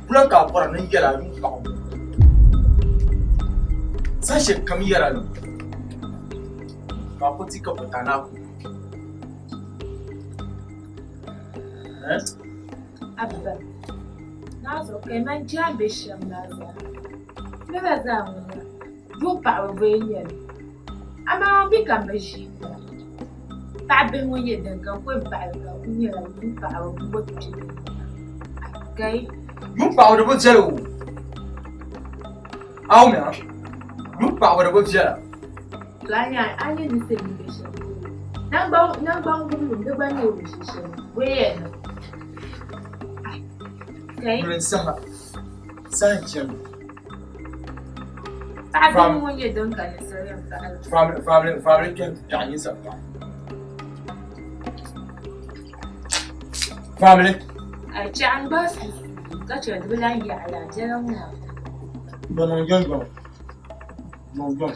Bula ka a bɔra ni n yɛl a yuŋ paɣibu saha shɛli kam yɛr a li ka a ku ti ka pɔta ni a ku. Abba, Naazɔ ka man jaan be shɛm maa zaa, bɛ gba zaa ŋuna yuŋ paɣibu bee n-nyɛ li. Amaa m bi ka m bi ʒii n-nyɛla paɣ bihi ŋɔ nyɛ din ka n ku yɛn paɣi li ka di kul nyɛla yuŋ paɣibu m-bo ti kpe din ni maa. Akai! Yuŋ paɣibu di bi viɛla o. A wumya? Yuŋ paɣibu di bi viɛla. To a nya a ni ninsal ni be shɛm polo, naŋgban gubili di gba nyɛ o ni ʒi shɛli, bɔ yɛn niŋ? Akai! Yuli n saha, saha n-chani. Paɣa bihi ŋɔ nyɛ din ka ninsal yɛn paɣi li. Famili famili kpɛhi biɛɣu ninsal paɣa. Famili. Ai chɛɣu n gbaai suusuuni ka chɛ di bi lahi yaɣi la biɛla ŋɔ maa. Bɛ niŋ jɔŋjɔŋ niŋ jɔŋ.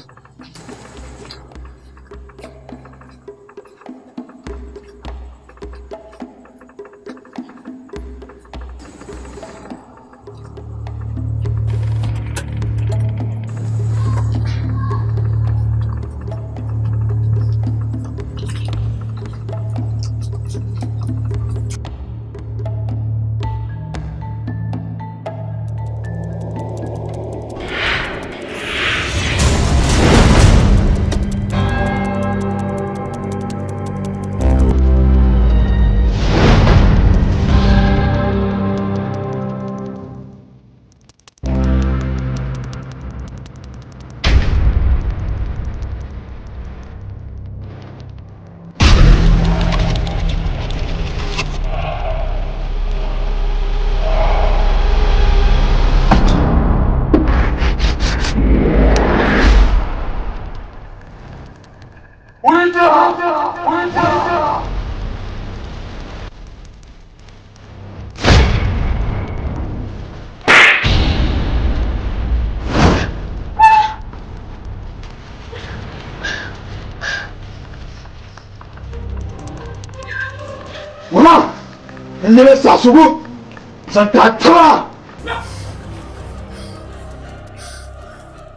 Wula n-nyɛ saɣisigu zaŋ ti a taba.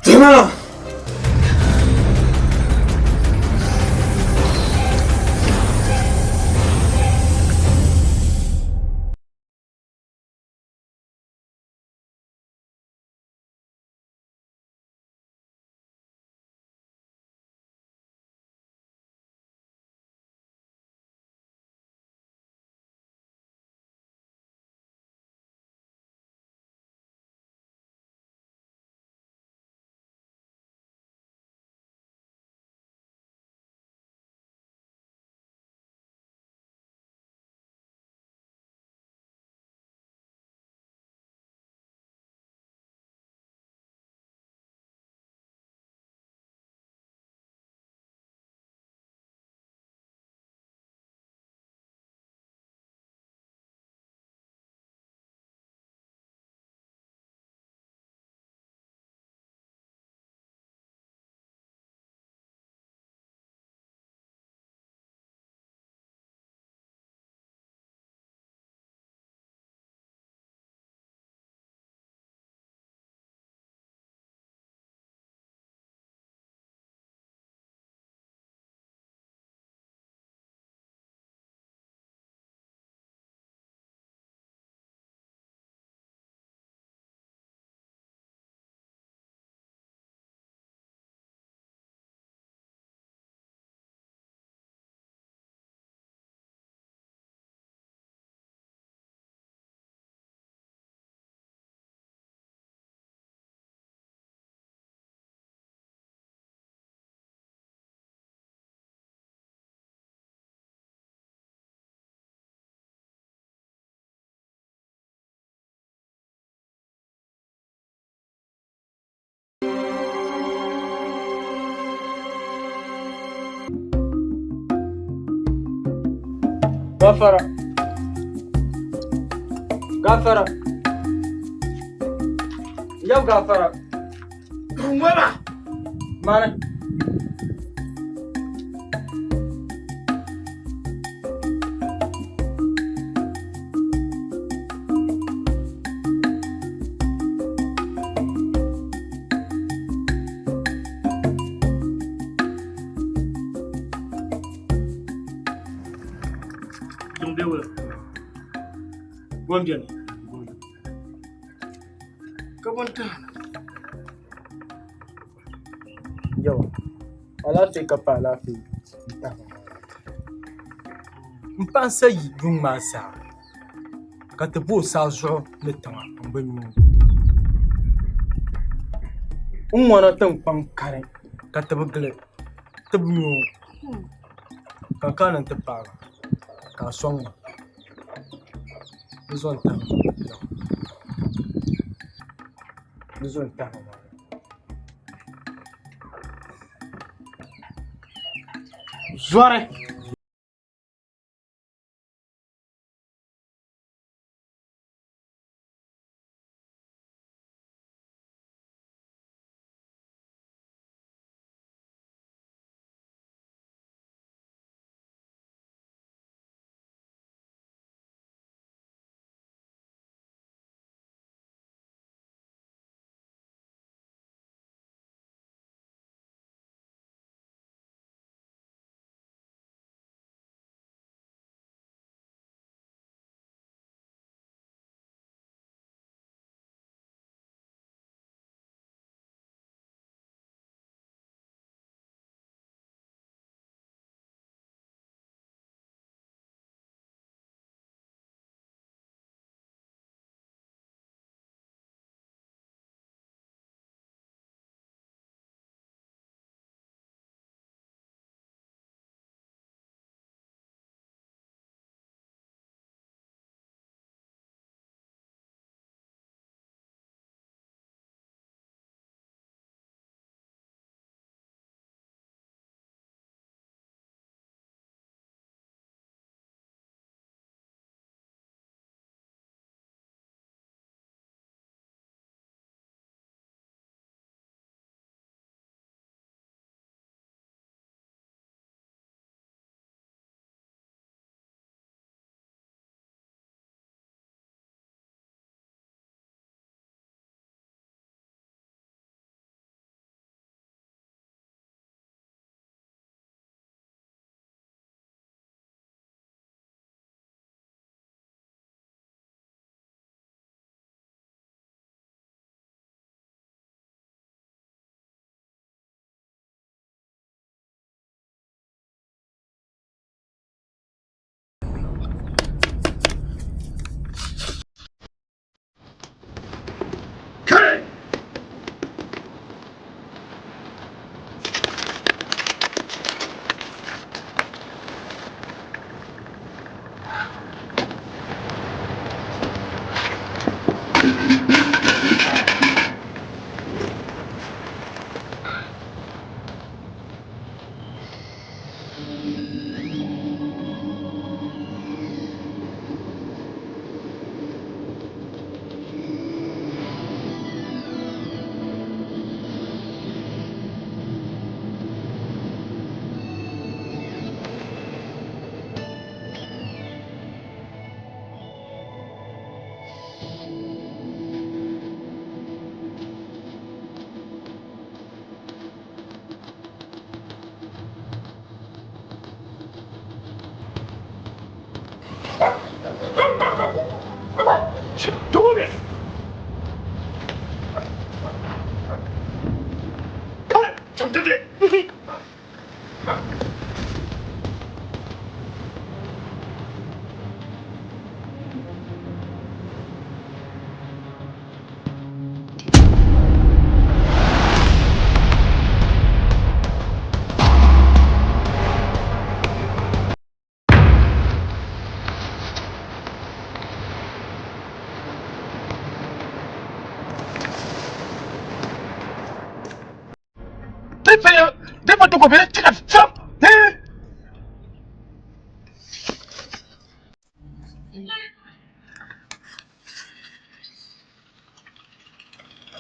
Tana! Gafara. Gafara. Yau gafara. Rungoma. Mana. Tiŋ bee wula? Bom beni. Ka bɔ n-tahi na? Yawa, alaafee ka pa alaafee n-tahi ma maa. M paɣa n-sa yi yuŋ maa zaa, ka ti bo o saa zuɣu ni tiŋa m-bi nya o. N ŋɔna tiŋkpaŋ kani ka ti bi gili ti bi nya o. Ka n kana nti paagi a ka a sɔŋ ma di zuɣu n-tahi ma di zuɣu n-tahi ma maa. Zɔri!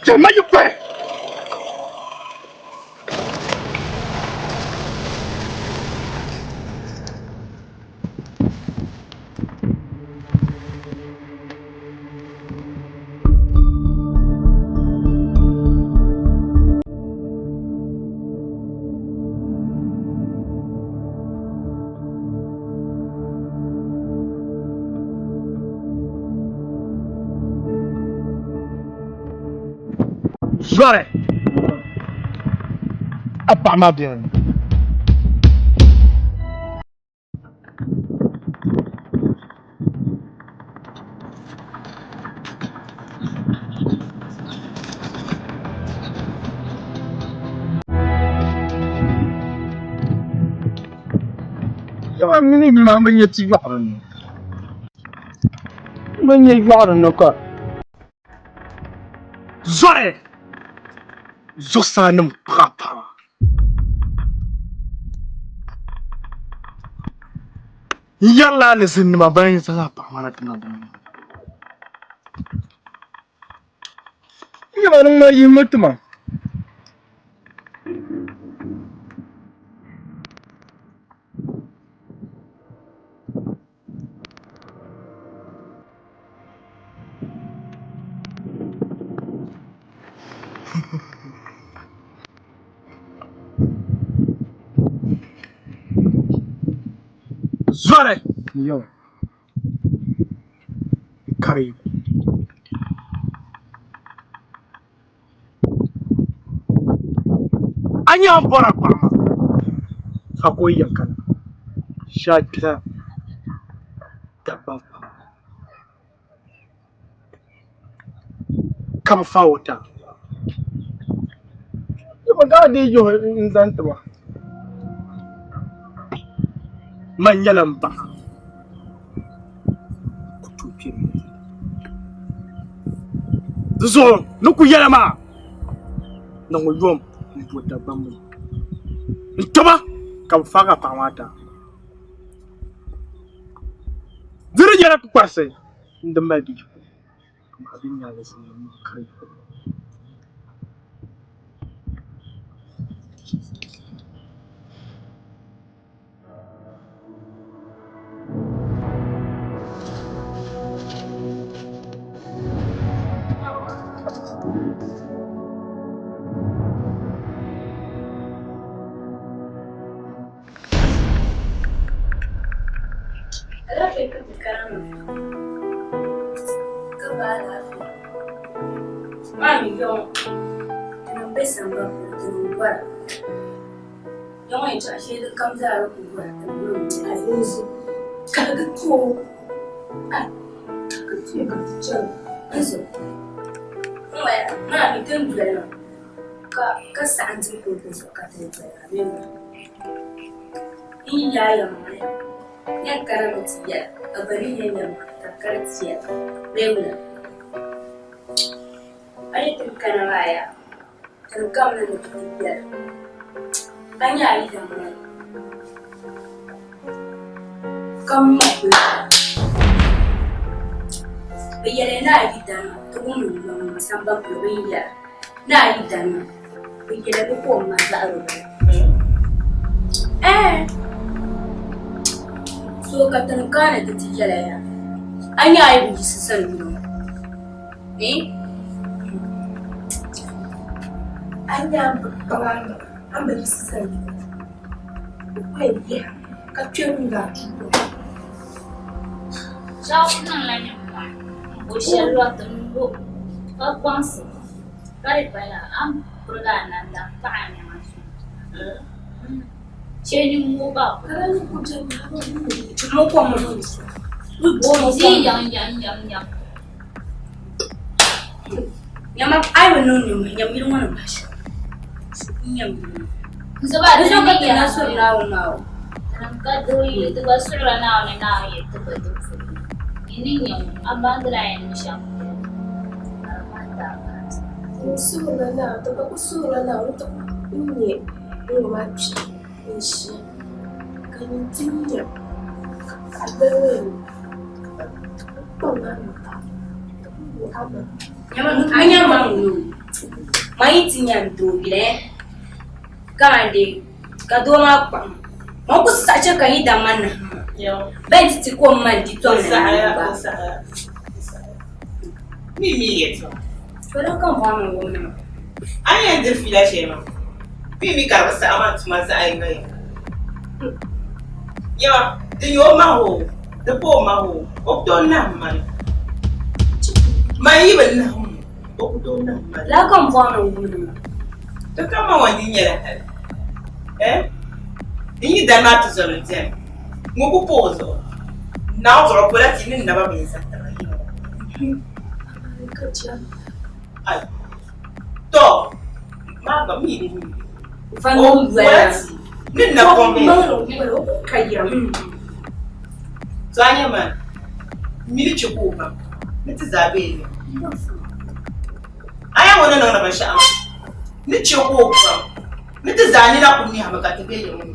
怎么一回？ Zɔri a paɣa maa beni. Yawa mini ma bi nyɛ ti yɔɣiri ni. Bi nyɛ yɔɣiri ni ka zɔri zuɣusaa nim kpuɣi a paɣa. N yɛrila alizinnima ban yi zaŋ a paɣa maa na ti niŋ bini. N nyɛ ba niŋ ma yihimi ti ma. Zɔri yo kari a nya n bɔra paɣa maa ka ka o yɛn kana shee a kpɛla Dagbaŋ paɣa ka bi fa o ta ka a dii yihi n zaŋ ti ma man nyɛla n baɣa ku tooi kpɛ di zuɣu ni ku yɛla maa ni ŋɔ yom n bo Dagbaŋ ŋɔ n toba ka bi faagi a paɣa maa ta di di nyɛla kpukparisi n di mali di yiko amaa bɛ nya alizini ni ka yiko. Alaafee ka ti kana maa ka ba alaafee maa mi yɔŋ tinim be sambani puuni tinim bɔra yɔŋ yɛltɔɣa shɛli din kam zaa di kuli bɔra tinim mi m-bɔra alinzi kahigi ti o kahigi ti o ka ti chani n-zo maa mi ti ni doli maa ka saɣim ti kuriti zuɣu ka ti doli maa bee wula n yi yaai yɛlimaŋli yɛn kana mi ti yɛla ka bɛ ni yɛn yɛlimaŋli ka bɛ kana ti yɛla bee wula a yi ti kana maa yaa ti ni kamina ni ti yɛla ka nya a yidan maa ka ŋma bɛ yɛliya ni a yidan maa ti wumdi ŋ-ŋma sambani polo bɛ ni yɛra ni a yidan maa bɛ yɛliya bɛ ku o ŋma zaɣ yini. Ɛɛh! So ka ti ni kana ti ti yɛla yaa a nya a yi bi yiɣisi sani yino ŋɔ eh? A nya a ni bi kpaŋ a maŋa a ni bi yiɣisi sani yino ŋɔ bɛ ku yɛn yihi a ka kpe niŋdi a duu ŋɔ. Shɛba ku niŋla nimmɔhi m-bo shɛli lɔriti n-go ka kpaŋsi ka di pala a ni pirigi a namda m-paɣi a nɛma zuɣu. Chɛ nimmoo ba Di yɛm yɛm yɛm yɛm. Nyama a yi bi niŋ nimmohi nyam yili ŋɔ ni bahi shɛm. N nyam yili ŋɔ. N zuba Di di zuɣu ka ni ti yɛra na suhiri Naawuni maa o. Tinim ka doo yili ti gba suhirila Naawuni Naawuni yɛli ti gba di puuni. Yi ni nya ŋun a baŋdila a yɛn niŋ shɛm polo ka di bahi ti a bahi. N suhirila Naawuni, ti gba ku suhirila Naawuni ti ku nya ŋ-ŋɔ maa kpi n-ʒiya ka nyin ti nya ka a doli ŋɔ yɛn kpaŋ a maŋa ti ku wuhi a maŋa. A nya man ŋuni o, man yi ti nya n doo bila kaman dee ka doo maa kpaɣi ma, man ku saɣi chɛ ka n yi daŋ man nahim ma bɛn ti ti kom man di tɔŋ ni n gba. To din ka m bɔri ni n wum ni maa. A ni yɛn diri fiila shɛli maa, mi mi ka di bi saɣi man tuma zaɣ yinga yinga. Nyama, di nyɛ o maha o, di pa o maha o, o ku tooi nahim ma ni. Man yi bi nahim o. O ku tooi niŋ ma. Lala ka m bɔri ni n wumdi maa. Ti ka ma ŋɔ di nyɛla hali. Eh? Din yi dali maa ti zɔri beni. Ŋɔ ku pa o zuɣu. Naawuni zuɣu o pola ti ni naba bɛ zaŋ taba yi ŋɔ. Ka jɛm. Ai. Tɔ! Maa gba mi di mi. O pola ti ni napɔŋ bɛ. Ka yɛm. To a nya man, m mi ni chɛ ka o baŋ ni ti zaa be ni. A nya ŋɔ ni niŋdi binshɛɣu maa, ni chɛ ka o baŋ ni ti zaa nina kul nɛhimi ka ti be ya ŋɔ ni.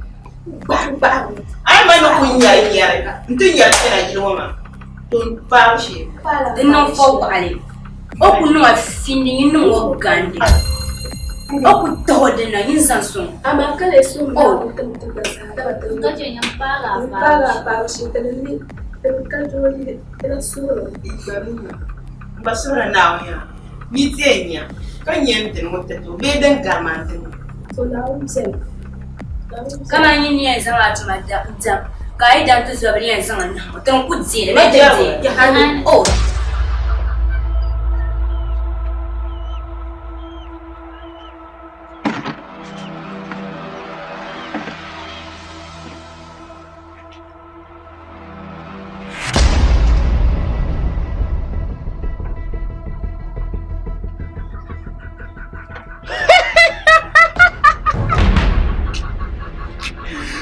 A nya man ni kul nyɛri nyɛri nti nyɛri kpɛna yili ŋɔ maa, to n paabu shee. Di niŋ fɔwaɣili. O ku niŋ a findi nyin niŋ o gandi. O ku tahi o dinna nyin zaŋ sɔŋ. Amaa ka lee suhuri Naawuni tim ti gba zaa, dama ti Ka chɛ nyin paagi a n paagi a paabu paabu shee, ti ni mi ti bi ka doo yili, ti lahi suhiri o. N gba suhiri Naawuni yaa, mi ti yɛn nya ka nya n dini ŋɔ tati o bee din gari ma n dini ŋɔ. To Naawuni beni. Naawuni beni. Kaman yi ni yɛn zaŋ a tuma dam, ka a yi dam ti zɔbili yɛn zaŋ a nahi ŋɔ, ti ni ku deei li bee ti deei? Oh!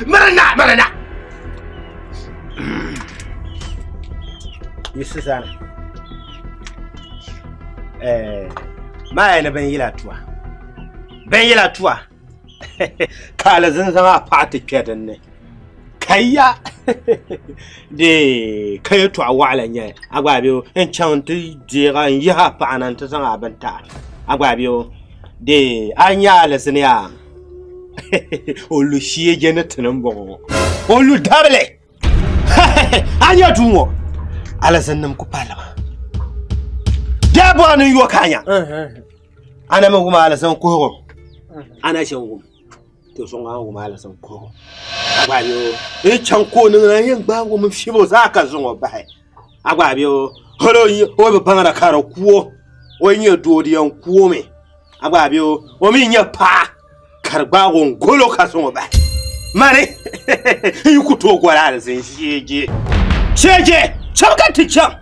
Mirina, mirina. Yusuf Sani. Eh, ma yana bin yila tuwa. Bin yila tuwa. Ka alizin zaŋ a paɣa ti kpɛ din ni. Kaya de ka yɛtɔɣa waɣala nyɛ a gba bɛ n chaŋ n ti deega n yihi a paɣa na n ti zaŋ a bini ti a a gba bɛ de a nyɛ alizini yaa o lu sheeje ni tini n bɔŋɔ ŋɔ o lu dabili a nyɛ duu ŋɔ alizinnim ku palli maa dee bɔɣa ni yo ka a nya a na mi wum alizin kuhigu a na ʒin wum to zuŋɔ a wum alizin kuhigu a gba bɛ o n chaŋ ka o niŋ na yɛn gbaagi o mi fiɛbi o zaa ka zaŋ o bahi a gba bɛ o hali o bi baŋda ka di ku o o yi nyɛ doo di yɛn ku o mi a gba bɛ o o mi nyɛ paɣa ka di gbaagi o n golo ka zaŋ o bahi mani n yi ku tooi goli alizin sheeje sheeje chɛbu ka ti chaŋ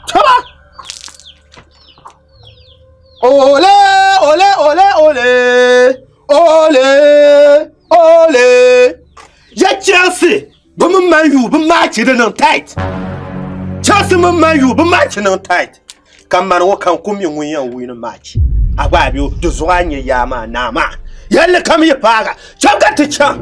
chɛba Ole, ole, ole, ole, ole, ole. Ya Chelsea, bɛ mini Man U bɛ match di niŋ tight. Chelsea mini Man U bɛ match niŋ tight. Ka mani ŋɔ kan ku mi ŋun yɛn win match. A gba a bɛ di zuɣu a nyɛ yaa maa naa maa. Yɛlli kam yi paaga, chaŋ ka ti chaŋ.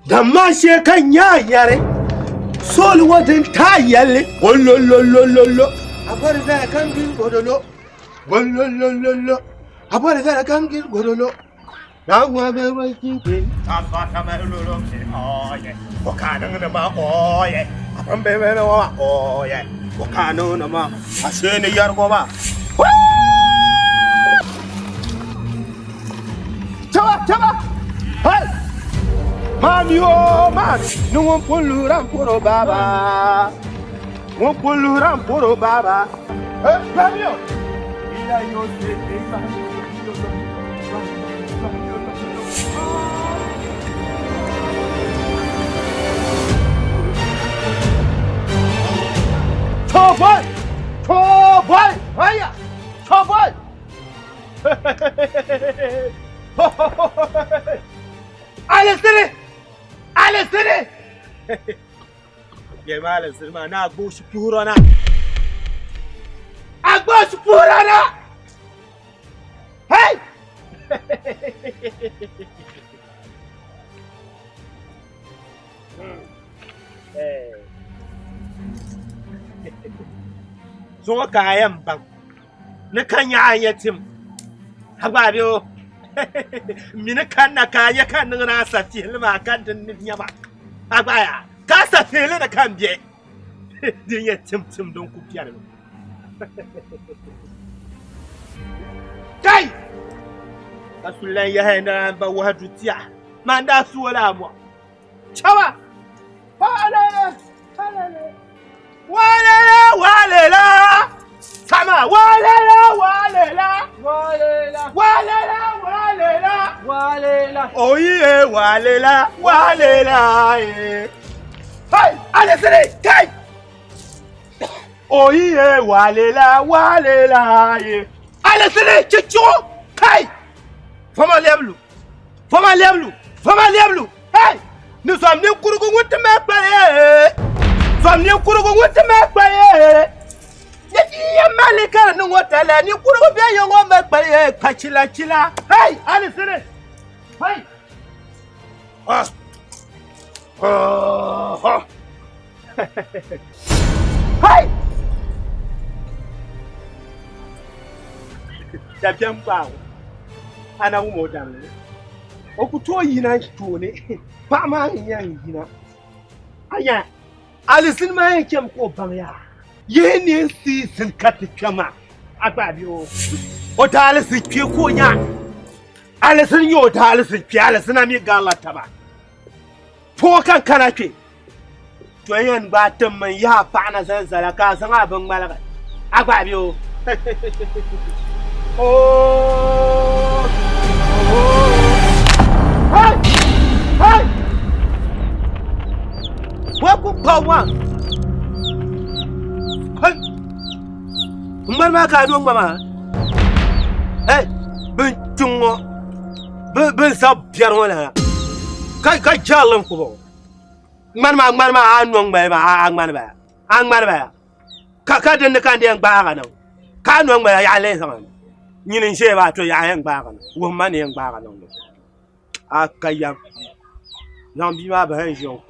Damma shee ka nya yɛri sooli ŋɔ din taai yɛlli golololololo a bɔri zaya ka n gili gololo gololololo a bɔri zaya ka n gili gololo Chaba, chaba! Hey! Mami o man, ni ŋun pun luhira m poro baba. Ŋun pun luhira m poro baba. Hey, mami o! Ila yo se e ma. Choboy! Choboy! Haya! Choboy! Alisiri! Alisiri! Yɛlima alisiri maa ni a gbooshi puhiri na. A gbooshi puhiri na! Hey! Zuŋɔ ka a yɛn baŋ ni ka nyaɣa n yɛ tim a gba bɛ o mi ni kanna ka a yɛ ka niŋdi a safihili maa ka din ni nyɛba a gba yaa ka a safihili ni ka n bɛ din yɛ tim tim din ku biɛni mi kai ka su lan yahi ni an ba wahi du tia man daa su o la a mɔɣu chaba palele palele. Walela, walela. Sama, walela, walela. Walela. Walela, walela. Walela. Oye, walela, walela. Eh. Hey, Alessere, kai. Oye, walela, walela. Eh. Alessere, chicho, kai. Fama leblu. Fama leblu. Fama leblu. Hey, ni zom ni kurugu ŋun ti mali kpali. Zom ni kurugu ŋun ti mali kpali. Ni ti yɛn mali ka di niŋ o tali ni kurugu bɛ yɛn ŋɔ mali kpali ka chila chila. Hey, Alisiri. Hey. Ah. Oh. Hey. Dabiɛm gbaai o. A na wum o damli. O ku tooi yina tooni. Paɣa maa n yɛn yina. A nya alizini maa yɛn chɛmi ka o baŋ yaa. Yihi neen siizin ka ti kpɛma a gba bɛ o. O daa alizin kpɛ ka o nya alizin nyɛ o daa alizin kpɛ alizina mi garila taba. Pɔɔ ka n kana kpɛ. To n yɛn gbaai tim mi n yihi a paɣa na zaŋ zala ka a zaŋ a bin ŋmaligi a gba bɛ o. Oh! Oh! Hey! Hey! Wa ku kpaw maa. Hey! Ŋmani maa ka a do ŋma maa. Hey! Bin kpiŋ ŋɔ bin zab biɛri ŋɔ lana ka jɛrili n kuba o. Ŋmani maa ŋmani maa a no ŋmali maa a ŋmani bala a ŋmani bala ka ka dinni ka n di yɛn gbaaga niŋ ka a no ŋmali yaɣa lee zaŋ nyini n ʒɛya maa to yaɣa yɛn gbaaga niŋ wuhi ma ni yɛn gbaaga niŋ a ka yɛm zaŋ bia maa bahi n ʒiya ŋɔ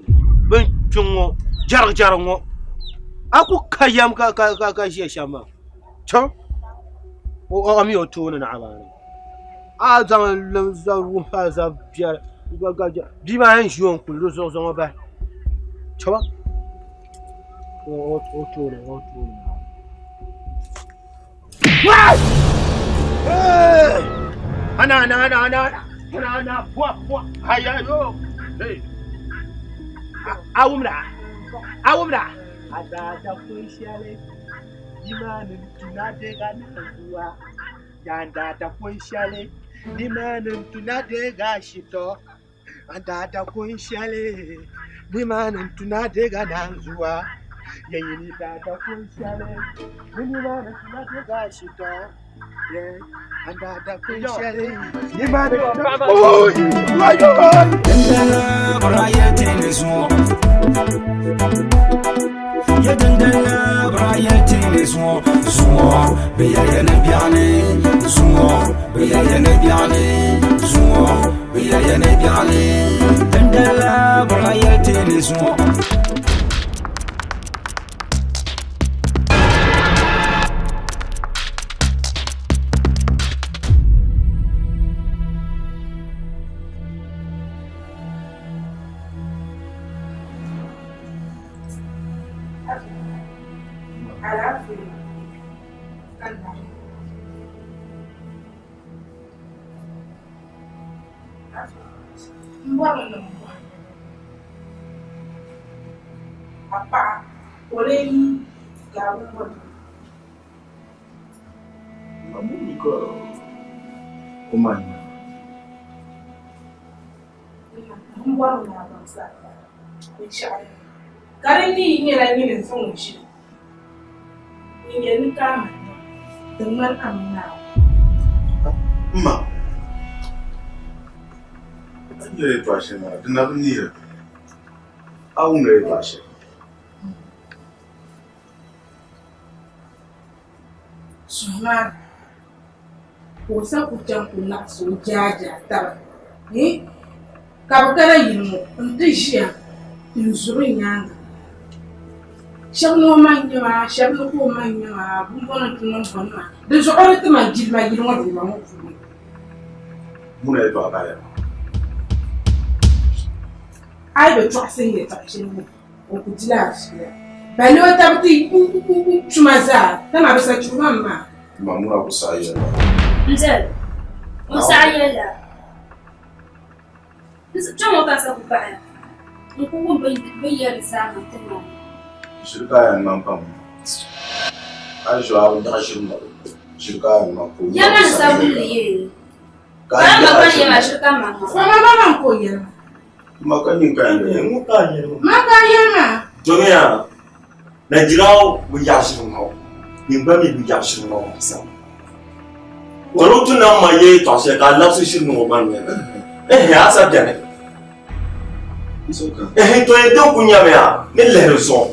bin kpiŋ ŋɔ jɛrigu jɛrigu ŋɔ a ku ka yɛm ka ka ka ka ʒiya shɛm maa chaŋ o mi o tooni naɣa maa ni a zaŋ wuhi a zaŋ biɛri bia maa yɛn ʒi o n kuli di zuɣu zaŋ o bahi chaŋ o tooni o tooni Ana ana ana ana ana ana pua pua haya yo. Hey. Awumra. Awumra. Ada da kun shɛli nimaani tuna dega na zuwa. Yanda da kun shɛli nimaani tuna dega shitɔ. Ada da kun shɛli nimaani tuna dega na zuwa. Yayini da da kun shɛli nimaani tuna dega shitɔ. Anda da kun shɛli nimaani tuna. Oy! Oy! Ya dandana brayatini zuo zuo biyayene biani zuo biyayene biani zuo biyayene biani dandana brayatini zuo. Alaafee ka lahi. M bɔrimi ni m bɔhi a paɣa ka o lee yi ka a bi bɔri o. Ma mi ka o ma nya. M bɔrimi ni a baŋsi a paɣa binshɛɣu ni ka di mi yi nyɛla nyini n-zaŋ o ʒili. N yɛli ni ka a ma niŋ di ŋmani a mini Naawuni. M ma, a ni yɛli yɛtɔɣ shɛli maa, di na bi neeri. A wumla yɛtɔɣ shɛli. Suhumaani ka o sa ku chaŋ ti laɣisi o jaajaa taba ni ka bɛ kana yili ŋɔ nti ʒiya tinzuɣu nyaaŋa. Shɛba ni o ma n-nyɛ maa, shɛba ni ka o ma n-nyɛ maa, bumbɔŋɔ nti niŋ bɔni maa. Di zuɣu o di ti ma jilima yili ŋɔ dundoŋ ŋɔ puuni. Muna yɛtɔɣa ka a yɛli maa. A yi bi tɔɣisi n yɛtɔɣ shɛli ŋɔ, o ku dila a fiila. Balle o tab ti tuma zaa, dama bɛ sa chuɣu maa maa. Ma muna ku saɣi yɛli la. N zali, o saɣi yɛli la. Kpɛŋɔ ka n sa ku baɣiya. N ku wum bɛ ni yɛri zaa maa ti maani. Ʒiri ka a yɛn ŋmani pam. A yi ʒiri a bi nyaɣi ʒiri ŋɔ. Ʒiri ka a yɛn ŋmani ka o Ya man sabinli yee. Ka Ka a ma nyaɣi ka ʒiri yɛma ʒiri ka ma ŋɔ. Fama ma man ka o yɛli ma. Ma ka nyin ka yɛn yɛli. Ŋɔ ka a yɛli ma. Ma ka a yɛli ma. Domiya Najirawo bi yaɣi ʒiri ŋɔ nyin gba mi bi yaɣi ʒiri ŋɔ maa sa. Tɔro tu nam ma ye tɔɣ shɛli ka a labisi ʒiri ŋɔ gba nyɛ. Ɛhɛ a sa bɛni. Ɛhɛ to yɛn din ku nyamiya ni lihiri zuɣu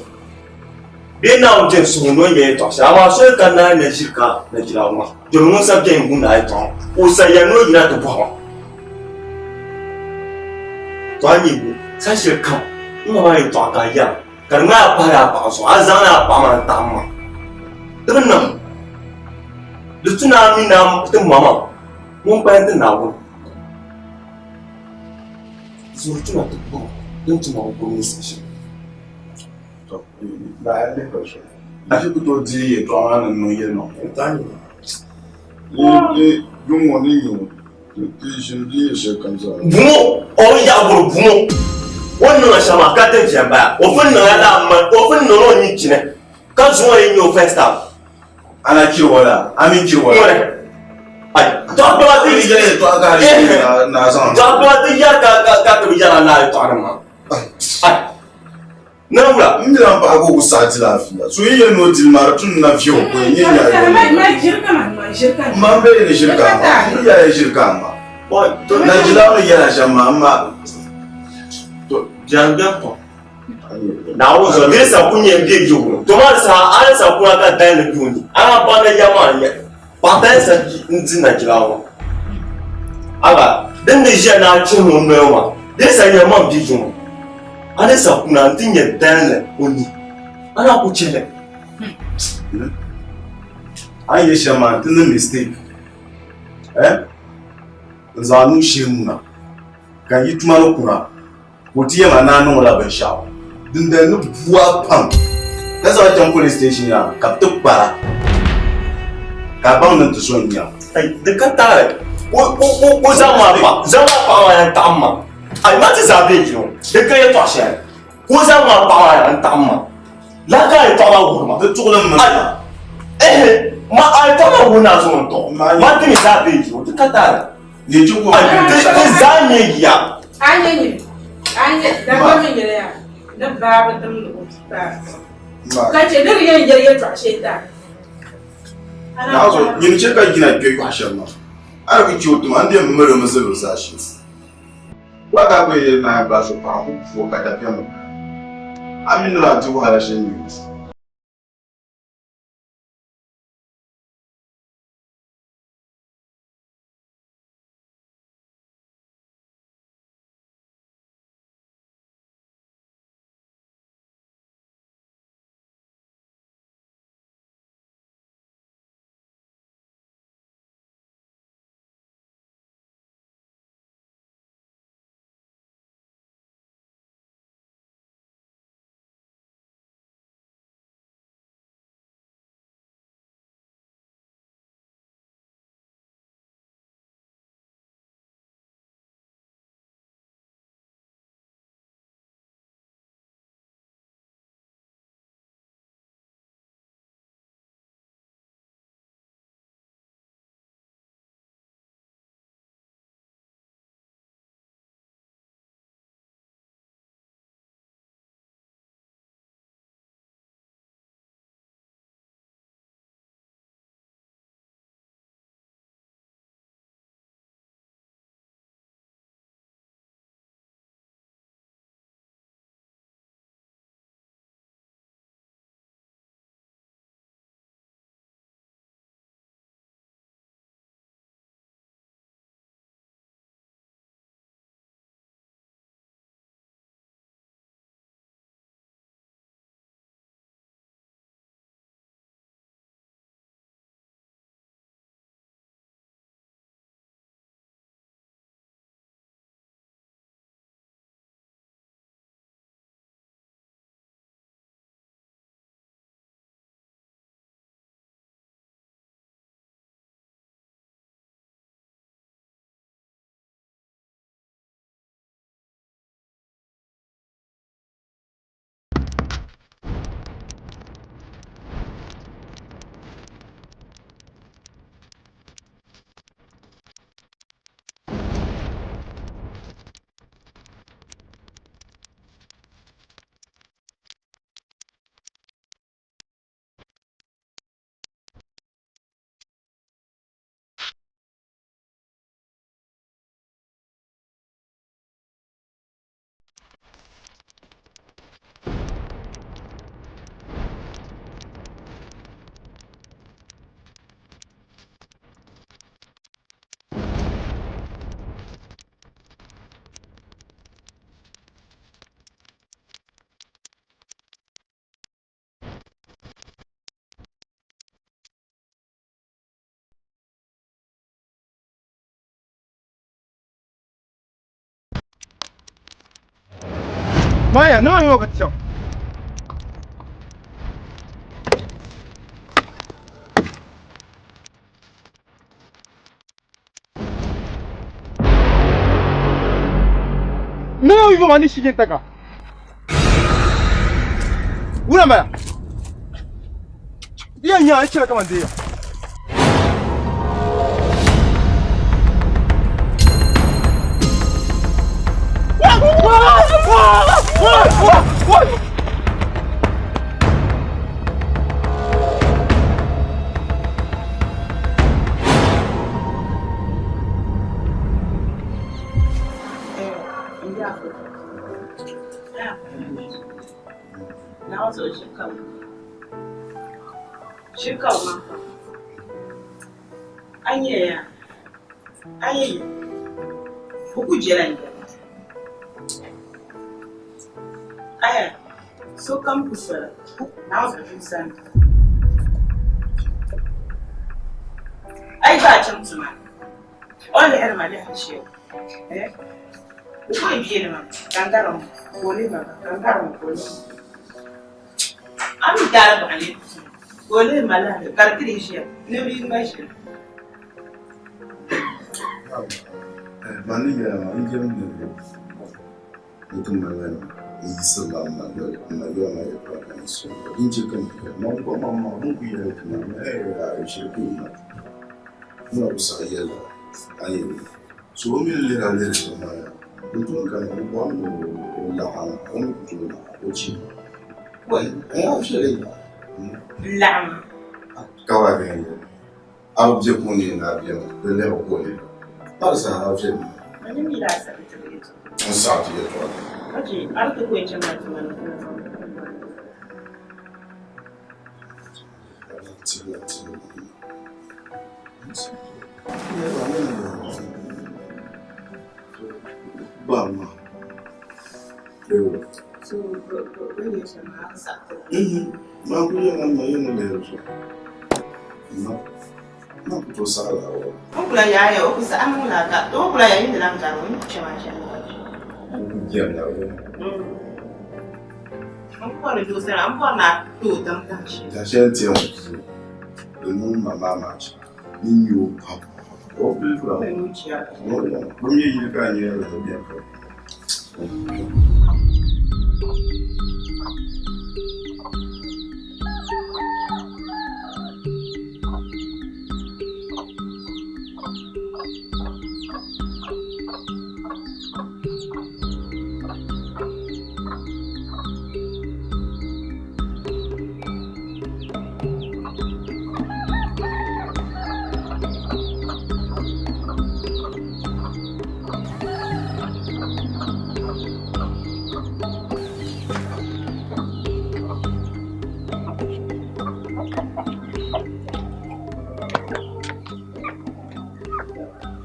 bee Naawuni jɛn suhu ni o ni yɛn tɔɣ shɛli amaa soli ka naai na ʒiri ka Najirawo maa domi ŋun sa bɛni wumdi a yɛtɔɣa ŋɔ o sa yɛli ni o yina ti bɔhi ma. To a ni wu saha shɛli kam n ma maa yɛtɔɣa ka a yɛra ka di ŋmaai a pahila a paɣa zuɣu a zaŋla a paɣa maa n-taɣim ma di bi niŋ di tu ni a mi ni a ti ma maa ŋun kpalim ti Naawuni zuɣu tu na ti bɔh din tu na bi gbubi ni saha shɛli. To, daa lihi ba shɛli. A shiri ku tooi deei yɛtɔɣa maa ni n-niŋ yɛlimaŋli. Yi yuŋ ŋɔ ni nyɛ Buŋɔ o ni yaɣi guri buŋɔ o ni niŋ shɛm maa ka din viɛn bala o pun niŋla laa ma o pun niŋla o nyin chini ka zuŋɔ yi nyɛ o first time. Ana chiri o la a mi chiri o la. Ai dɔɣi ti yɛli yɛltɔɣa ka na zaŋ dɔɣi ti yɛri ka ka ka ti bi yɛra laa yɛltɔɣa nim maa. Ai Nawura, n ni lan paɣi ka o ku saɣi ti laafia. So yi yɛli ni o dili maa, di tu ni na viɛ o ka o yɛn nyɛ nyaɣi o. Man bee ni ʒiri ka a ma? N yɛla yi ʒiri ka a ma. Najila ni yɛla shɛm maa, m ma. Biɛrim biɛrim pam. Naawuni zuɣu niri sa ku nyɛ n bɛ yiŋ to maa saha a ni sa kuna ka dali ni duuni a na baŋ ni ya maa nyɛ paɣa dali sa n di najila ŋɔ aba din ni ʒiya ni a chihi o noli maa di sa nyɛ man bɛ yiŋ a ni sa kuna n ti nyɛ dali o ni a na ku chɛli A ni yɛ shɛm maa n ti niŋ mistake eh n zaŋ a nuu shihi muna ka yi tuma ni kuna Ka o ti yɛli ma ni a niŋ o la binshɛɣu dindali ni bu a pam ka zaŋ a chaŋ police station yaa ka bɛ ti kpara ka a baŋ ni n ti so n-nya. Di ka taali o zaŋ ma paɣa zaŋ ma paɣa maa yɛn taɣim ma ayi ma ti zaa be yili ŋɔ di ka yɛltɔɣa shɛli ka o zaŋ ma paɣa maa yɛn taɣim ma lala ka a yɛltɔɣa maa wuhiri ma Di tuɣili m ayi ehe ma a yɛltɔɣa maa wuhi ni a zaŋ o n-tɔɣi ma ti mi zaa be yili ŋɔ di ka taali. Ti zaa nyɛ ya. A nyɛ nyini, a nyɛ dabba mi nyɛla ya ni baaba dimdi o bia ka chɛ ni di yɛn yɛli yɛltɔɣa shee ti a. Naɣizu, nyini chɛ ka jina kpe yɔɣu shɛm maa, a di ku chɛ o tuma, n di yɛn mali o mi zali o zaashee. Gba ka a ku yɛn yɛli ni a yɛn bahi so paɣa n-ku pu o ka dabiɛm bi paai a mi ni daa di wahala shɛli nyɛ o. Maya, niŋ a yɔɔ ka ti chaŋ. Niŋ a yɔɔ maa ni shigin taka. Wula maya. Di yɛn nyɛ a ni chɛla kaman deeya. A nyɛ ya, a yɛ ya, o ku jɛla n jɛma. Aya, sokam ku sola Naawuni zuɣu sani. A yi gbaai chaŋ tuma ni, o ni lihiri ma lihiri shɛli, eh, di ku yɛn beni maa ka n gari o ka o lihi ma gba, ka n gari o ka o lihi ma. A mi daai baɣa ni ka o lihi ma lihiri ka di ti dii ʒiya ni bia gba ʒiya. Man ni yɛli maa, n jɛm ni ni ti mali n yiɣisirila m ma yɛli m ma yɛli ma yɛltɔɣa ka n suhu ka din chɛ ka m yɛli man gba maŋmaŋ n ku yɛli ti ma ni ɛɛh a shiri ku yi ma n na ku saɣi yɛli a yɛli so o mi ni lihiri a lihiri shɛm maa yaa din tooi kana o bɔri ni o laɣim o mi ku tooi laɣim o chi ɛɛh a viɛli Laɣim. Ka wa bɛn yɛli a bi bɛ ka o ni na bɛni di lɛbi ka o lɛbi pa di saha a viɛli Mani mi daa saɣi ti yɛltɔɣa. N saɣi ti yɛltɔɣa. Ka chɛ a di ti ku yɛn chaŋ maa tuma ni ka o O kula yaaya o ku saɣi niŋ la ka o kula yaa yindi lan gari o ni ku chɛ maa shɛm N bɔri doo sani n bɔri ni a tooi tiŋ tahi shɛli. Tahi shɛli n-ti a ŋɔ di niŋ ma maamachi ni n nya o pam. O pili fura. Bɛ mi yili ka a nya la bɛni pam.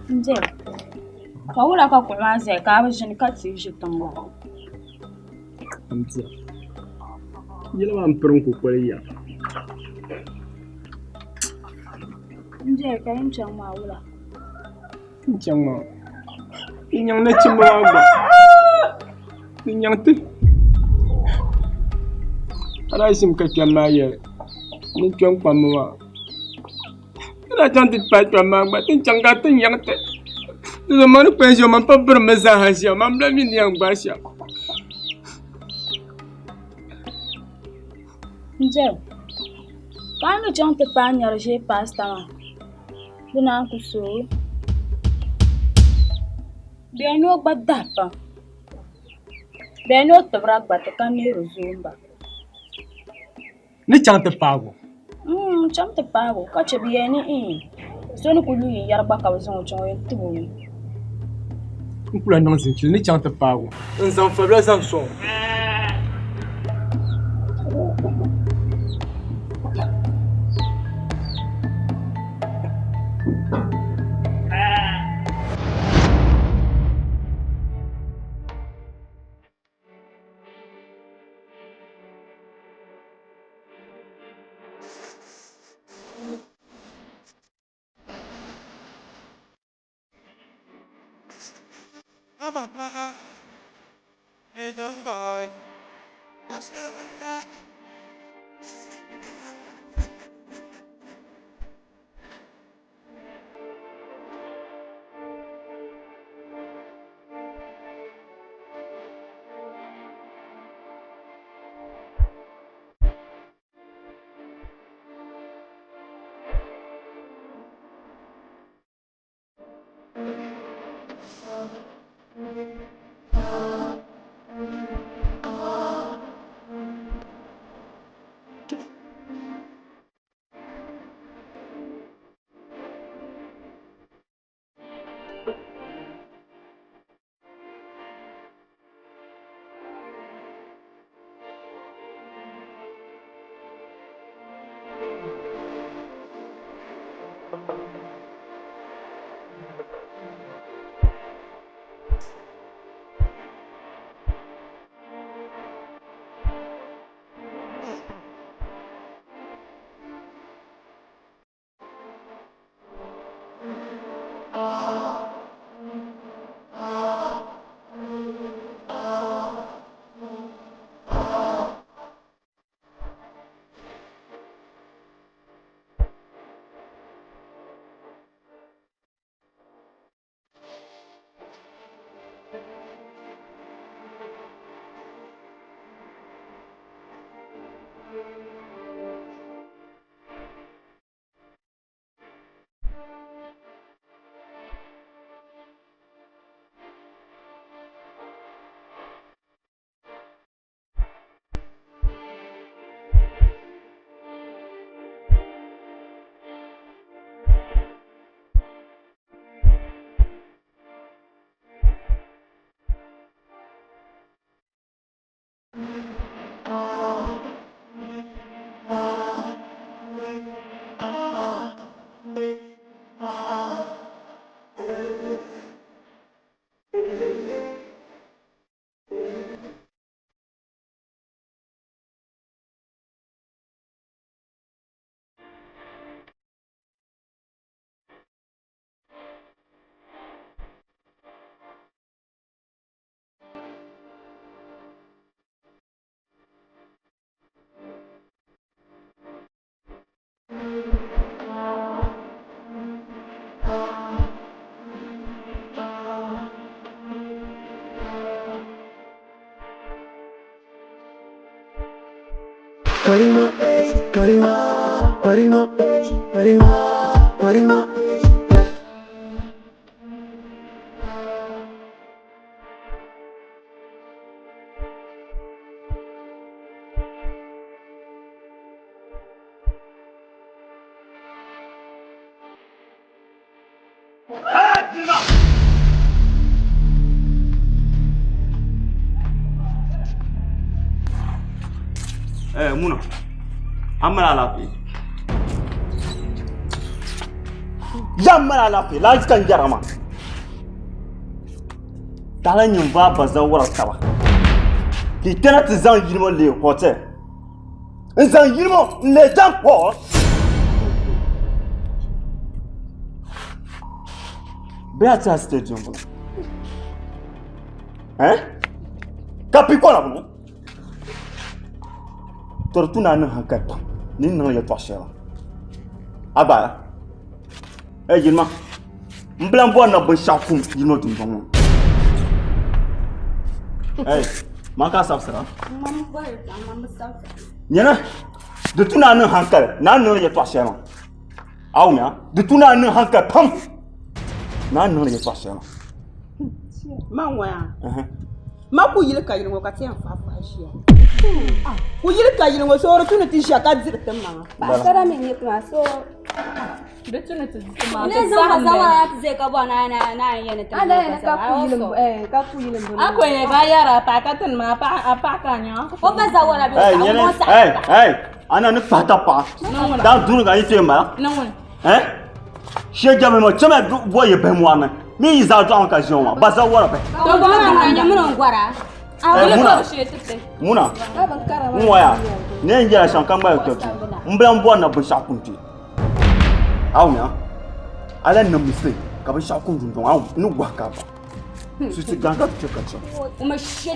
N dira ka wula ka kuɣu maa ʒɛya ka a bi ʒini ka ti ʒi tiŋ maa N dira yili maa n piri n kukoli ya N dira ka yin chaŋ maa wula N chaŋ maa n nyaŋ nachimba maa gba n nyaŋ ti ka daa ʒimi ka kpɛm maa yɛli ni kpɛm kpamba maa Ti daa chaŋ ti paai kpɛm maa gba ti ni chaŋ ka ti nyaŋ ti di zuɣu man ni kpɛm ʒiya man pa birimi zaaha ʒiya man bi lahi mi ni yɛn gbaai shɛm. N-jɛri ka a mi chaŋ ti paai nyari ʒee paasita maa di naan ku sooi bɛ ni o gba dahi pam bɛ ni o tibira gba ti ka nihiri zoomba. Ni chaŋ ti paagi o? N chaŋ ti paagi o ka chɛ bɛ yɛli ni iin so ni ku lu yinyɛri gba ka bɛ zaŋ o chaŋ o yɛn tib o mi. N ku lahi niŋ zinchili ni chaŋ ti paagi o. N zaŋ fabila zaŋ sɔŋ o. Karima, Karima, Karima, Karima, Karima. Eh, muna. An mali alaafee. Ya mali alaafee, laati ka n jɛra maa. Taɣala nyin va ba zawara taba. Ka i kpɛna ti zaŋ yili ŋɔ leei hotel. N zaŋ yili ŋɔ n leei jam hall. Bɛ a ti stadium bolo. Eh? Ka pikɔla bolo. Tɔri tu naa niŋ hankali pam ni n niŋ yɛltɔɣa shɛli a gba ɛ yilima n bilan bɔri na binshɛɣu kum yilima dundɔŋ ŋɔ ɛ man ka sabisira nyɛna di tu naa niŋ hankali naa niŋ yɛltɔɣa shɛli maa a wumya di tu naa niŋ hankali pam naa niŋ yɛltɔɣa shɛli maa Man ŋɔya ma ku yili ka yili ŋɔ ka ti yɛn fahi fahi ʒiya ku yili ka yili ŋɔ so di tu ni ti ʒiya ka diri ti maŋa Paɣasara mi nyɛ tima so Di tu ni ti di ti maŋa ne ti zaŋ sahim zaŋ ti zai ka bɔ na na na yɛn ni ti Ana yɛn ka ku yili eh ka ku yili a ko yɛ ba yɛra a paɣa ka ti nima a paɣa a paɣa ka nya o ba zawara bi Hey, ka nyɛla mo sa hey, hey, ana ni kpahi ta paɣa daa duni ka yi ti yɛn bala eh shee jɛmi ŋɔ chɛma bɔ yɛ bihi mɔri ni mi yi zaa dɔɣimi ka ʒiya ŋɔ ba zawara bihi to gɔma na nyɛ mun gɔra Eh, muna muna n ŋɔya ne n yɛla shɛm ka ŋmali kpɛbu n bila n bɔri na binshɛɣu kun kpɛ a wumya a lahi niŋ mistake ka binshɛɣu kun dundɔŋ a ni gɔhi ka ba suti gan ka chɛ ka chɛ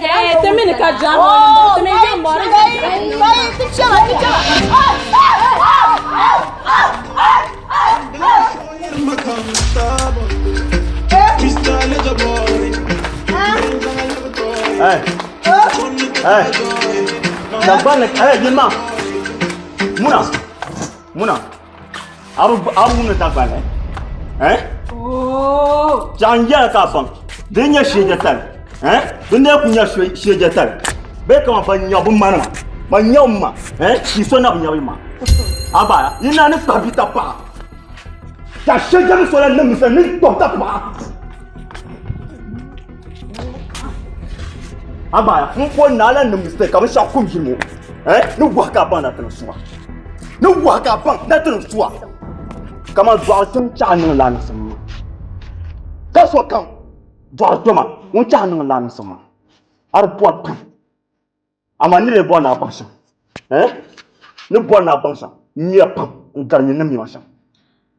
Eh, ti mini ka jam ti mini jam mɔri Hey, hey, Dagban, hey, yilma, muna, muna, abu abu wumni Dagban, eh? Chaŋ yɛli ka baŋ di nyɛ shiejatali, eh? Di nee ku nyɛ shiejatali bee kaman ban nya bi manima ban nya bi ma, eh? Shi so na bi nya bi ma. A ba yi na ni kpahi bi ta paɣa ka shiejali so la niŋ misali ni kpahi ta paɣa. A ba n ko naa la niŋ mistake ka binshɛɣu kum yili ŋɔ, eh? Ni wahi ka a baŋ na ti ni suwa. Ni wahi ka a baŋ na ti ni suwa. Kaman dɔɣi tim chaɣ niŋ lanisim maa. Ka sokam dɔɣi toma ŋun chaɣ niŋ lanisim maa. A di bɔri pam. Amaa ni lee bɔri ni a baŋ shɛm, eh? Ni bɔri ni a baŋ shɛm, n miya pam n-gari nyini ni mi ma shɛm.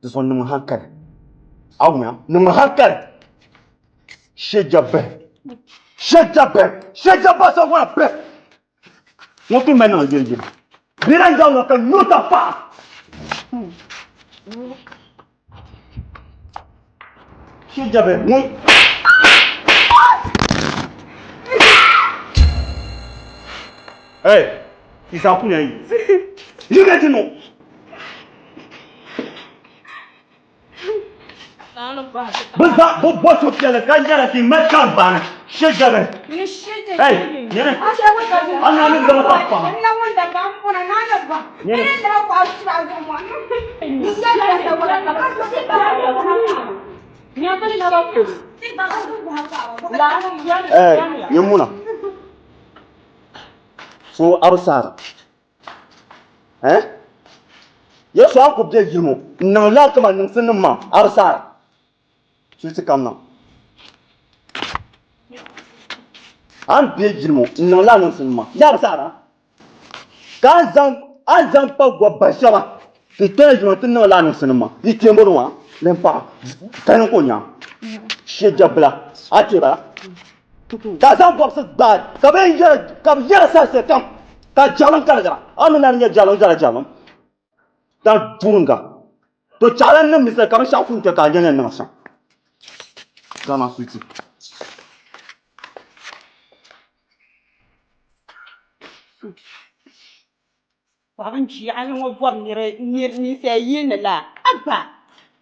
Di zuɣu niŋmi hankali. A wumya? Niŋmi hankali. Shɛjabihi. Shɛjabihi. Shɛjabihi sa ŋɔna bihi. Ŋɔ kuli mali niŋ yili yili. Bɛ lahi zaŋ ŋɔ ka nyo tankpaɣu. Shɛjabihi ŋɔ. Hey, Isa kunya yi. Yi ka ti no. Bɛ zaŋ bɛ bɔ so piɛlli ka nyɛla ti mali karimbaani shɛjabi. Hey, nyini. A naa ni zaŋ ka paɣa. Nyini. Hey, nyini muna. So a bi saara. Eh? Yesu a ku be yili ŋɔ n-niŋ lala kaman niŋsimnim maa a di saara. Suɣisi kam niŋ. A ni be yili ŋɔ n-niŋ lala niŋsimnim maa yaa di saara. Ka a ni zaŋ a ni zaŋ pa gɔbba shɛba ti kpɛna yili ŋɔ ti niŋ lala niŋsimnim maa yi kpe m-bɔri ŋɔ din paɣa ka niŋ ka o nyaŋ shɛjabila a kpe bala. Ka a zaŋ bɔbisi gbaai ka bɛ yɛra ka bɛ yɛra saha shɛli kam ka jɛɣilim karigira a ni na di nyɛ jɛɣilim gala jɛɣilim ka buringa to chaɣila niŋ misali ka binshɛɣu ku n-kpe ka a nya ni niŋ shɛm Gama suti. Paɣaba n ʒiɛɣali ŋɔ bɔri niri ninsal yili ni la aba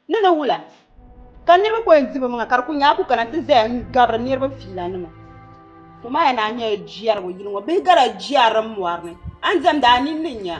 ni ni wula ka niriba ku yɛn di bi maŋa ka di ku nyɛ a ku kana ti zaya n gabiri niriba fiila nima to maa yɛn naan nyɛla jɛrigu yili ŋɔ bihi gala jɛri mɔri ni a ni diɛmdi a nini ni nya.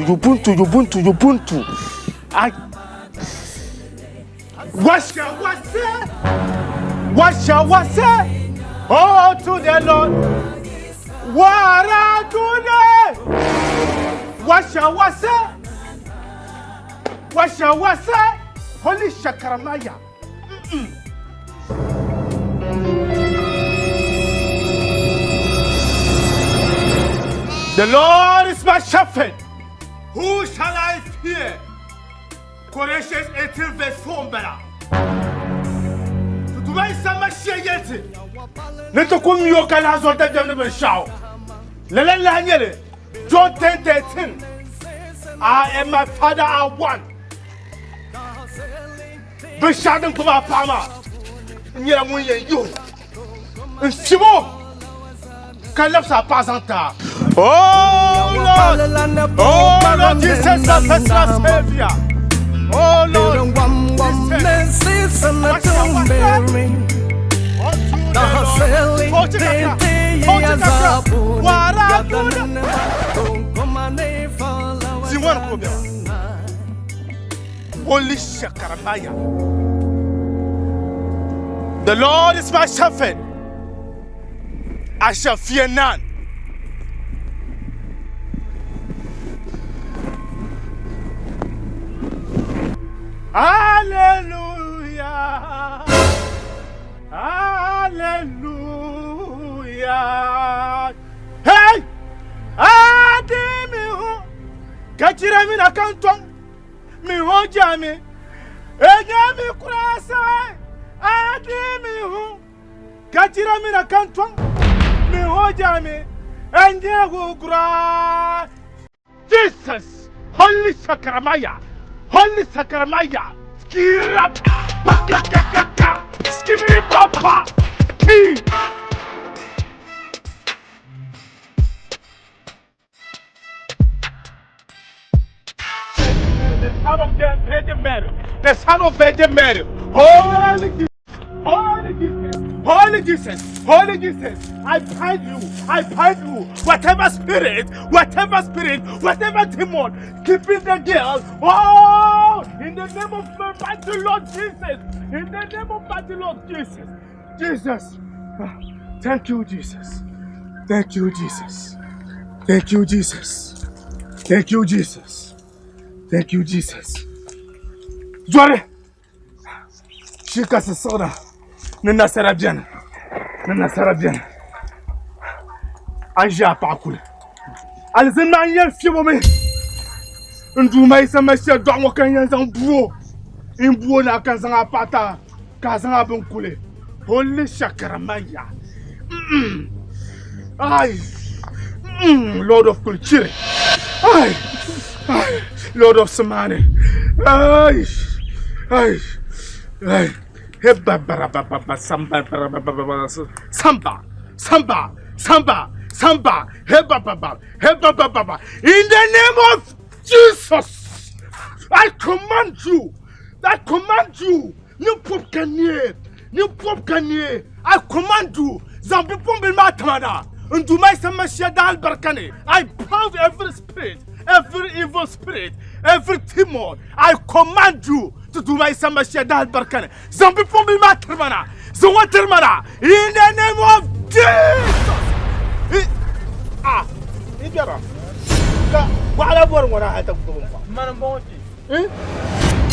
Ubuntu, Ubuntu, Ubuntu. I... What shall I say? What shall I say? Oh, to the Lord. What I do What shall I say? What shall I say? Holy Shakaramaya. Mm-mm. The Lord is my shepherd. Who shall I fear? Corinthians 18 verse 4 m-bala. Ti Duuma Yisa Mashia yɛli ti ni ti ku mi o ka lahi zɔri dabiɛm ni binshɛɣu. Lala n-lahi nyɛ li John 10:13 I and my father are one. Binshɛɣu din gbubi a paɣa maa n nyɛla ŋun yɛn yihi o n fib o ka labisi a paɣa zaŋ ti a. Oh Lord, oh Lord Jesus, our personal Savior. Oh Lord, Jesus, wash our unto the Lord. Fauci kakra, fauci kakra, wara duda. Ziwan ko bɛba. Holy Shakaramaya. The Lord is my shepherd. I shall fear none. Hallelujah. Hallelujah. Hey! Adimi Kachira mina kanton. Mi ho jami. Enya mi kurasa. Adimi hu. Kachira mina kanton. Mi ho jami. Enye gura. Jesus! Holy Sacramaya! Holy Sacramaya! Skira pa ka ka ka ka. Skibidi pa pa. P. The son of Virgin Mary. The son of Virgin Mary. Holy Jesus. Holy Jesus. Holy Jesus. Holy Jesus. I bind you. I bind you. Whatever spirit, whatever spirit, whatever demon keeping the girl. Oh, in the name of my mighty Lord Jesus. In the name of mighty Lord Jesus. Jesus. Ah, Thank you, Jesus. Thank you, Jesus. Thank you, Jesus. Thank you, Jesus. Thank you, Jesus. Zɔri shi ka siɣina ni nasara biɛni ni nasara biɛni a ni ʒi a paɣa kuli alizini maa n yɛn fiɛbo mi n duuma Yisa Masia dɔɣu ŋɔ ka n yɛn zaŋ buo n buo na ka n zaŋ a paɣa ti ka a zaŋ a bin kuli holy shakaramaya ai lord of kulchiri ai ai lord of samani ai ai ai he ba ba ba ba ba samba ba ba ba ba samba samba samba samba he ba ba ba he ba ba ba ba in the name of Jesus I command you I command you ni pɔb ka nie ni pɔb ka nie I command you zaŋ bipuɣimbila maa tima na n Duuma Yisa Masia daa alibarika ni I bound every spirit every evil spirit every demon I command you to Duuma Yisa Masia daa alibarika ni zaŋ bipuɣimbila maa tirima na zaŋ o tirima na in the name of Jesus ah i bɛra ka gɔɣala bɔri ŋɔ na hali ti gbubi n kɔŋ. Mani m-bɔŋɔ kpe.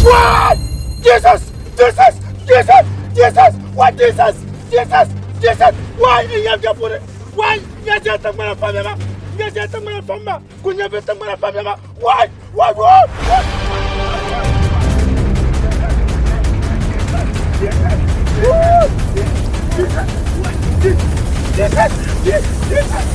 What? Jesus! Jesus! Jesus! Jesus! What Jesus? Jesus! Jesus! Why in your put Why? Yes, yes, I'm gonna find them. Yes, yes, I'm gonna find them. Could you be some gonna find them? Why? Why? Why? Jesus! Jesus! Jesus!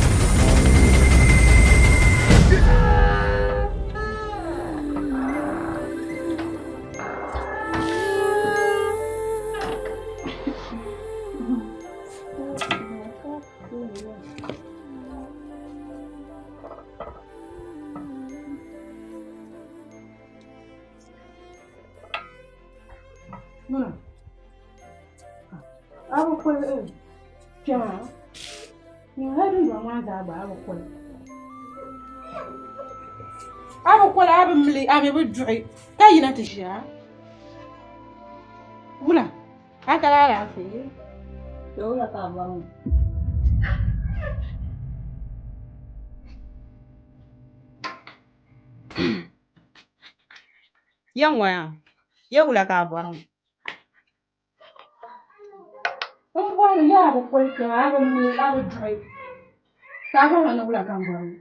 Muna. A bi kuli kpɛma. Hali dundɔŋ maa zaa gba a bi kuli. A bi koli a bi mili a mi bi duɣi ka yina ti ʒiya wula a ka alaafee Wula ka a bɔri ŋɔ? Ya ŋɔ yaa ya wula ka a bɔri ŋɔ? N bɔri ni a bi koli kpɛma a bi mili a bi duɣi ka a bɔri ni wula ka n bɔri ŋɔ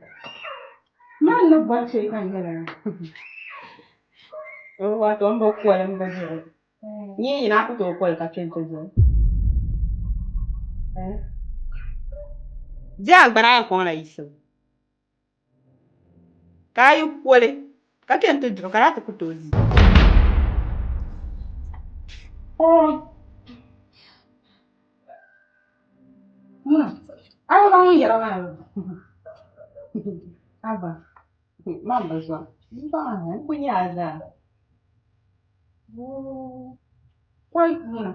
man ni bɔri shɛli ka n yɛli a. Wato n bi koli n bi duɣi nyɛ yina a ku tooi koli ka kpɛ n-ti duɣi. Di a gbana a yɛn kɔŋla yiɣisibu ka a yi koli ka kpɛ n-ti duɣi ka daa ti ku tooi di. A bi baŋ ŋun yɛra maa bee? Aba, man bi zɔra. M baŋ a, n ku nya a zaa. Kɔi ŋuna,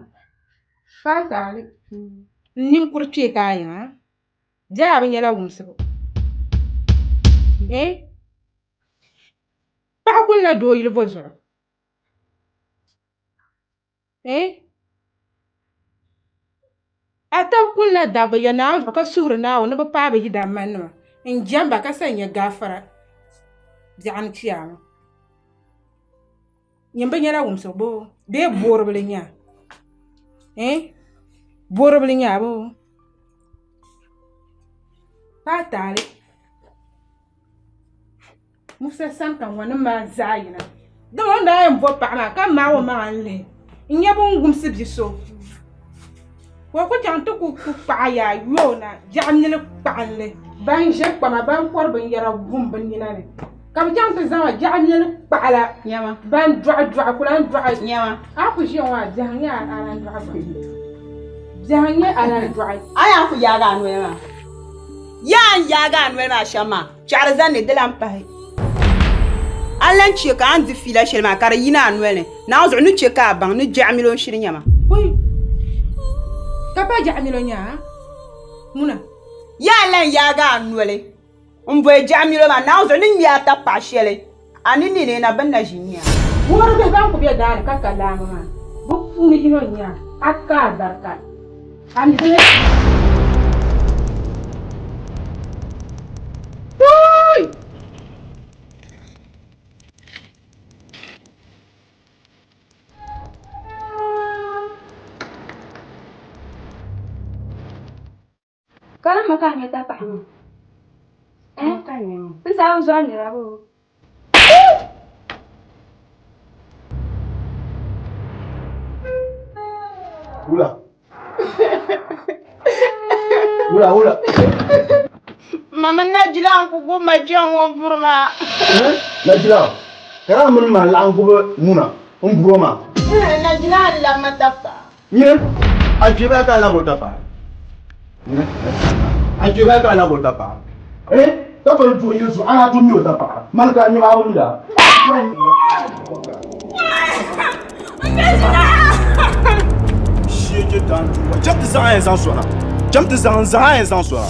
faataali, n ninkuri kpee ka a yiŋa. Di a bi nyɛla wumsibu. Eh? Paɣa kulila doo yili bɔ zuɣu? Eh? A tab kulila dabba ya Naawuni zuɣu ka suhiri Naawuni ni bɛ paai bɛ yidamanima n-jɛm ba ka sa nya gaafara biɛɣuni chiyaama. Nyin bi nyɛla wumsibu boo bee booribili n-nyɛ a? Eh? Booribili n-nyɛ a boo? Paai taali Musa sani ka ŋɔnim maa zaa yina. Dama o ni daa yɛn bo paɣa maa ka maag o maŋa n-lihi n-nya bɛ ni wumsi bi so ka o ku chaŋ nti ku kpaɣi yaa yo o na biɛɣu nili kpaɣinli. Ban ʒe kpama, ban kɔri binyɛra wum bɛ nina ni. Ka bɛ chaŋ ti zaŋ ba jaɣa meli kpaɣila ban dɔɣi dɔɣi ku lan dɔɣi. A ku ʒiya ŋɔ a biɛhiŋ nyɛ a lan dɔɣi gba. Biɛhiŋ nyɛ a lan dɔɣi. A yaa ku yaagi a noli maa. Yaa n yaagi a noli maa shɛm maa, chɛɣiri zani ni di lan pahi. A ni lan chɛ ka a ni di fiila shɛli maa ka di yina a noli ni, Naawuni zuɣu ni chɛ ka a baŋ ni jaɣimilo n-shiri nyɛ ma. Oi! Ka pa jaɣimilo nyɛ a? Muna. Yaa n lan yaagi a noli m-boli jaɣimilo maa, Naawuni zuɣu ni ŋme a tapaɣ shɛli a ni ni na bɛ ni na ʒi n-nya a. Wuhiri bihi ban ku be daa ni ka ka laamba maa, bɛ puuni yino n-nyɛ a, a ka alibarika. A mi bɛ. Oi! Karimma ka a nya tapaɣa maa? Eh? N zaa bi zɔri nira boo? Wula. Wula, wula. Mama Najila n-ku gbubi ma kpe ŋ-ŋɔ buri maa. Najila, ka daa mini ma laɣim gbubi muna m-buri o maa. Najila n-labi ma tapaɣa. Nyini, a kpe baya ka a labi o tapaɣa. Nyini, a kpe baya ka a labi o tapaɣa. Eh, ka pali tuhi yili su, a yaa tum mi o tapaɣa. Mani ka a nyɛma a bi mi la. Shee je daan tuuba. Cham ti zaŋ a yɛn zaŋ sɔna. Cham ti zaŋ n zaŋ a yɛn zaŋ sɔna.